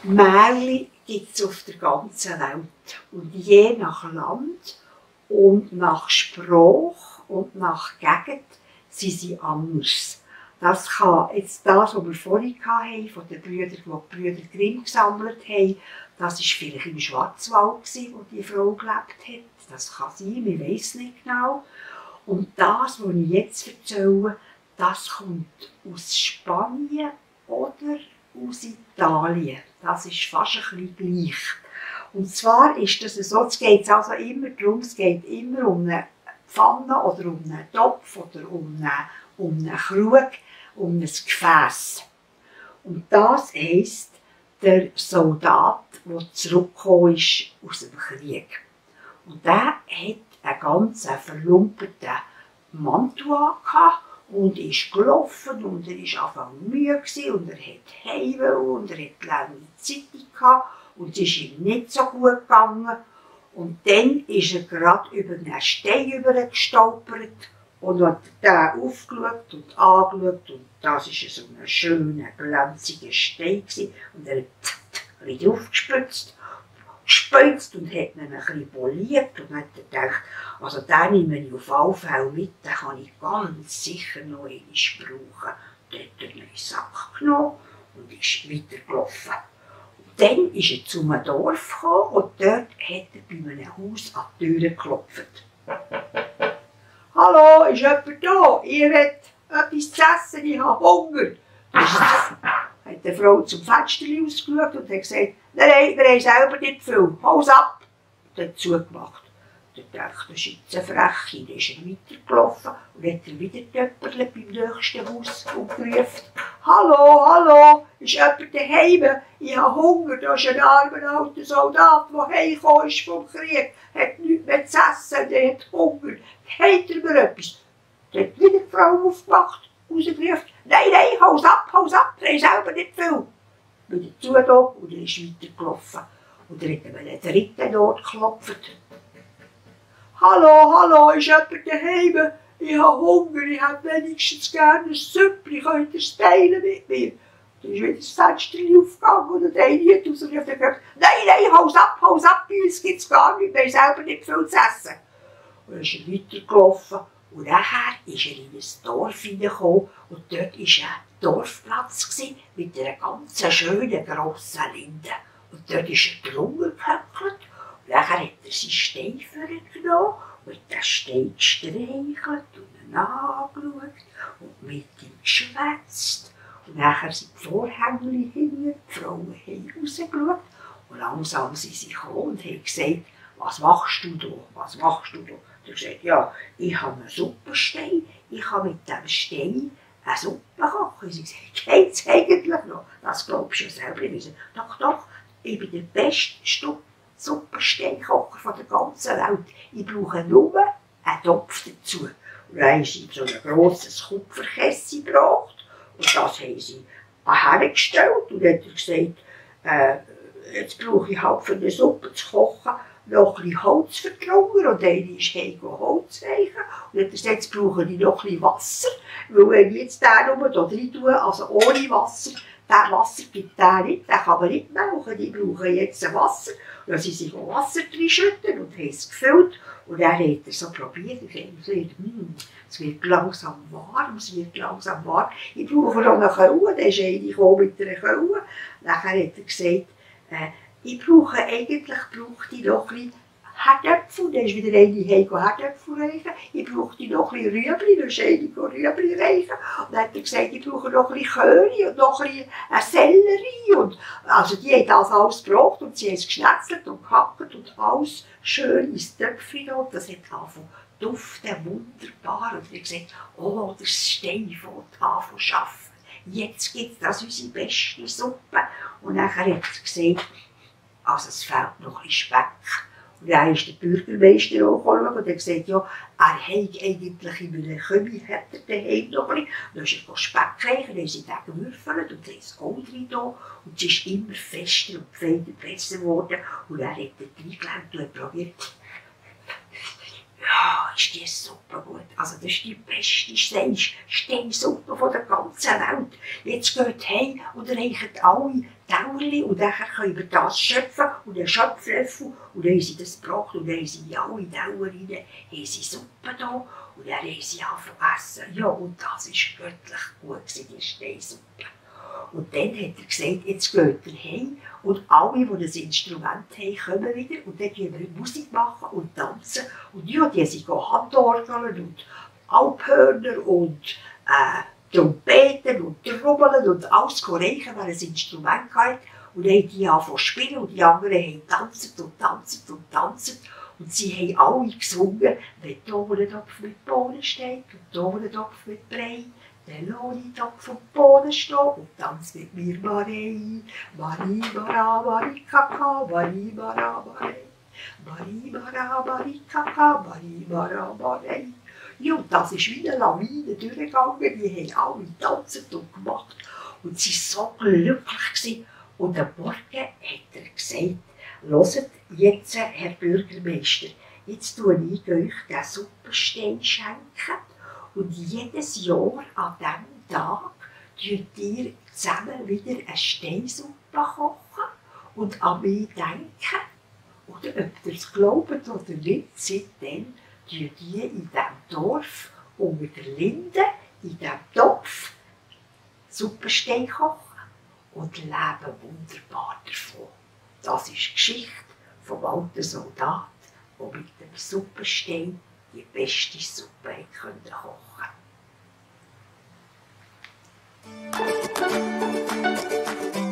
Märchen gibt es auf der ganzen Welt. Und je nach Land und nach Sprache und nach Gegend sind sie anders. Das kann jetzt das, was wir vorhin hatten, von den Brüdern, die Brüder Grimm gesammelt haben, das war vielleicht im Schwarzwald, wo die Frau gelebt hat. Das kann sein, wir wissen nicht genau. Und das, was ich jetzt erzähle, das kommt aus Spanien oder aus Italien. Das ist fast ein bisschen gleich. Und zwar ist das so, es geht also immer darum, es geht immer um eine Pfanne oder um einen Topf oder um einen Krug, um ein Gefäß. Und das heisst, der Soldat, der zurückgekommen ist aus dem Krieg. Und der hat einen ganz verlumperten Mantel angehabt und ist gelaufen und er war einfach müde und er hat Heimweh und er hat lange Zeit gehabt und es ist ihm nicht so gut gegangen. Und dann ist er gerade über einen Stein gestolpert und hat den aufgeschaut und angeschaut und das war so ein schöner, glänziger Stein und er hat ein drauf gespritzt und hat ihn ein bisschen poliert und hat gedacht, also den nehme ich auf alle Fälle mit, den kann ich ganz sicher noch einmal brauchen. Dann hat er einen Sack genommen und ist weitergelaufen. Und dann ist er zu einem Dorf gekommen und dort hat er bei einem Haus an die Tür geklopft. «Hallo, ist jemand da? Ich will etwas zu essen, ich habe Hunger.» Hat die Frau zum Fenster ausgeschaut und hat gesagt, «Nein, wir haben selber nicht viel, haus ab!» Und hat zugemacht. Dann dachte er, das ist jetzt eine Freche. Dann ist er weitergelaufen und hat er wieder Töpperle beim nächsten Haus umgerufen. «Hallo, hallo, ist jemand daheim? Ich habe Hunger, da ist ein armer alter Soldat, der heimgekommen ist vom Krieg, hat nichts mehr zu essen, der hat Hunger. Habt ihr mir etwas?» Dann hat wieder die Frau aufgemacht, rausgerufen, «Nein, nein, haus ab, wir haben selber nicht viel.» Wieder zugedrückt und er ist weitergelaufen. Und er hat einen dritten dort geklopft. «Hallo, hallo, ist jemand daheim? Ich habe Hunger, ich hätte wenigstens gerne ein Süppli, könnt ihr es teilen mit mir?» Dann ist wieder das Fenster aufgegangen und der eine hat rausgerufen und gesagt, «Nein, nein, haus ab, bei uns gibt es gar nichts, wir haben selber nicht viel zu essen.» Und dann ist er weitergelaufen und nachher ist er in ein Dorf hineingekommen und dort war ein Dorfplatz mit einer ganz schönen grossen Linde. Und dort ist er drunter gehöckelt und nachher hat er seinen Stein vorgenommen und den Stein gestreichelt und ihn angeschaut und mit ihm geschwätzt. Und nachher sind die Vorhänge hinten, die Frauen haben rausgeschaut und langsam sind sie gekommen und haben gesagt, «Was machst du da? Was machst du da?» Er hat gesagt, «Ja, ich habe einen Suppenstein, ich kann mit diesem Stein eine Suppe kochen.» Sie haben gesagt, «Geht's eigentlich noch?» «Das glaubst du ja selber nicht.» «Doch, doch, ich bin der beste Suppensteinkocher von der ganzen Welt. Ich brauche nur einen Topf dazu.» Und dann haben sie so ein grosses Kupferkessel gebracht und das haben sie hergestellt und dann hat er gesagt, «Jetzt brauche ich halt für eine Suppe zu kochen noch ein bisschen Holz für die Hunger.» Und einer ist heim Holz reichen. Und dann hat er gesagt, jetzt brauche ich noch ein bisschen Wasser. Weil wenn ich jetzt den nur hier rein tue, also ohne Wasser, das Wasser gibt der nicht, den kann man nicht melken. Die brauchen jetzt Wasser. Und dann sind sie Wasser reinschütten und haben es gefüllt. Und dann hat er so probiert und gesagt, es wird langsam warm, Ich brauche noch eine Kuh. Dann ist einer gekommen mit einer Kuh. Nachher hat er gesagt, ich brauche noch ein bisschen Herdöpfel. Dann ist wieder eine Herdöpfel reichen. Ich brauche noch ein bisschen Rüebli. Dann ist eine Rüebli reichen. Und dann hat er gesagt, ich brauche noch ein bisschen Köri und noch ein bisschen Sellerie. Und also die haben das alles gebraucht und sie haben es geschnetzelt und gehackt und alles schön ins Töpfchen. Und das hat angefangen zu duften, wunderbar. Und er hat gesagt, «Oh, der Stein fängt an zu arbeiten. Jetzt gibt es unsere beste Suppe.» Und nachher hat er gesagt, also es fehlt noch ein bisschen Speck. Und dann ist der Bürgermeister auch gekommen und hat gesagt, ja, er hat eigentlich in einem Kübel daheim noch ein bisschen. Und dann ist er Speck reichen, dann haben sie den gewürfelt und dann ist das Gold rein da. Und es ist immer fester und feiner besser geworden. Und er hat er reingelegt und probiert. Ja, ist die Suppe gut. Also das ist die beste Steinsuppe von der ganzen Welt. Jetzt geht heim und reicht alle Tauerli und nachher können wir das schöpfen und einen Schöpflöffel und dann haben sie das gebracht und dann haben sie in alle Tauer rein, haben sie Suppe da und dann haben sie angefangen zu essen. Ja, und das war göttlich gut, die Steinsuppe. Und dann hat er gesagt, jetzt geht er heim und alle, die ein Instrument haben, kommen wieder und dann machen wir Musik machen und tanzen. Und ja, die sind Handorgeln und Alphörner und Trompeten und Trommeln und alles reichen, wer ein Instrument hatte. Und dann haben die angefangen zu spielen und die anderen haben getanzt und tanzt und tanzt. Und sie haben alle gesungen, wenn da ein Topf mit Bohnen steht und da ein Topf mit Brei, dann lasse ich Topf und Bohnen stehen und tanz mit mir Marei. Marie, Mara, Marikaka, Marie, Mara, Marei. Marie, Mara, Marikaka, Marie, Mara, Marei. Ja, und das ist wie eine Lawine durchgegangen, die haben alle getanzt und gemacht. Und sie waren so glücklich. Und am Morgen hat er gesagt, hört, jetzt, Herr Bürgermeister, jetzt tue ich euch den Suppenstein schenken. Und jedes Jahr an diesem Tag könnt ihr zusammen wieder eine Steinsuppe kochen und an mich denken. Oder ob ihr es glaubt oder nicht, seitdem die in diesem Dorf unter der Linde, in diesem Topf, Suppenstein kochen und leben wunderbar davon. Das ist die Geschichte vom alten Soldat, der mit dem Suppenstein die beste Suppe kochen konnte.